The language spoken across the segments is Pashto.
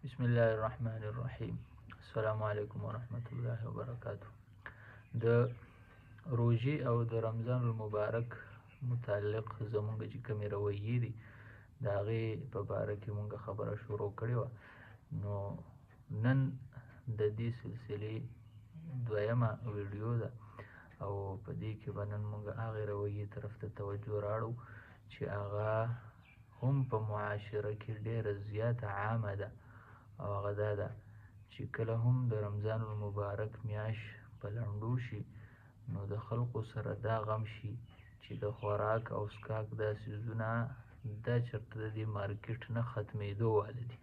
بسم الله الرحمن الرحیم. السلام علیکم ورحمت الله وبرکاته. د روژې او د رمضان المبارک متعلق زمونږ چې کومې رویې دي د هغې په باره کې مونږ خبره شروع کړې وه. نو نن د دې سلسلې دویمه ویډیو ده او په دې کې به نن مونږ هغې رویې طرف ته توجه راړو چې هغه هم په معاشره کې ډېره زیاته عامه ده، او هغه دا ده چې کله هم د رمضان المبارک میاشت په لنډو شي نو د خلکو سره دا غم شي چې د خوراک او څښاک دا څیزونه دا چېرته د دې مارکیټ نه ختمېدو واله دي.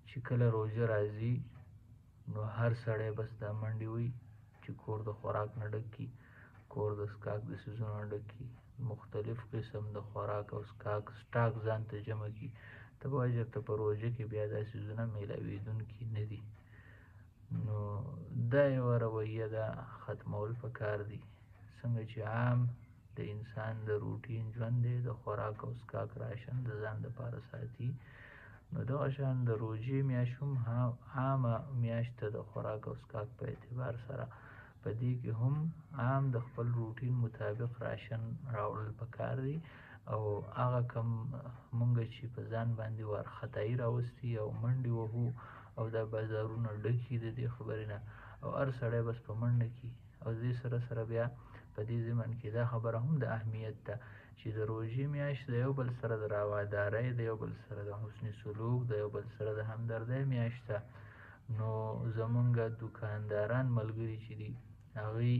چې کله روژه راځي نو هر سړی بس دا منډې وي چې کور د خوراک نه ډک کړي، کور د څښاک د څیزونو نه ډک کړي، مختلف قسم د خوراک او څښاک سټاک ځان ته جمع کړي. ته به وایې چېرته په روژه کې بیا دا څیزونه میلاوېدونکي نه دي. نو دا یوه رویه ده، ختمول پکار دي. څنګه چې عام د انسان د روټین ژوند دی، د خوراک او څښاک راشن د ځان دپاره ساتي، نو دغه شان د روژې میاشت هم عامه میاشت ده د خوراک او څښاک په اعتبار سره. په دې کې هم عام د خپل روټین مطابق راشن راوړل پکار دي. او هغه کم مونږ چې په ځان باندې وارخطایي راوستي او منډې وهو او دا بازارونه ډکي د دې خبرې نه، او هر سړی بس په منډه کې، او دې سره سره بیا په دې ضمن کې دا خبره هم د اهمیت ده چې د روژې میاشت د یو بل سره د روادارۍ، د یو بل سره د حسن سلوک، د یو بل سره د همدردۍ میاشت ده. نو زمونږ دکانداران ملګري چې دي هغوی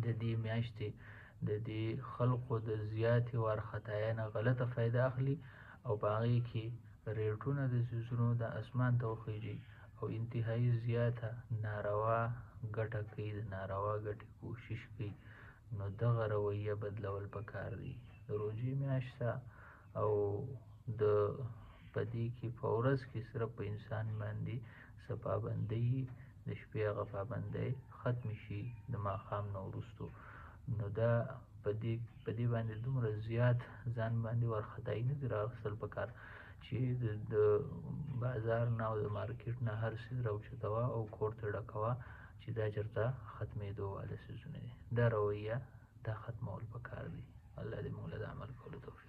د دې میاشتې د دې خلقو د زیاتې وارخطایۍ نه غلطه فایده اخلي او په هغې کې ریټونه د څیزونو د اسمان ته وخیژي او انتهایی زیاته ناروا ګټه کوي، د ناروا ګټې کوشش کوي. نو دغه رویه بدلول پکار دي. د روژې میاشت ده او د په دې کې په ورځ کې صرف په انسان باندې څه پابندۍ، د شپې هغه پابندۍ ختمې شي د ماښام نه وروستو. نو دا په دې باندې دومره زیات ځان باندې وارخطایي نه دي راوستل پکار چې د بازار نه او د مارکیټ نه هر څیز راوچتوه او کور ته ډکوه چې دا چېرته ختمېدو واله څیزونه دي. دا رویه دا ختمول پکار دي. الله دې موږ له د عمل کولو توفیق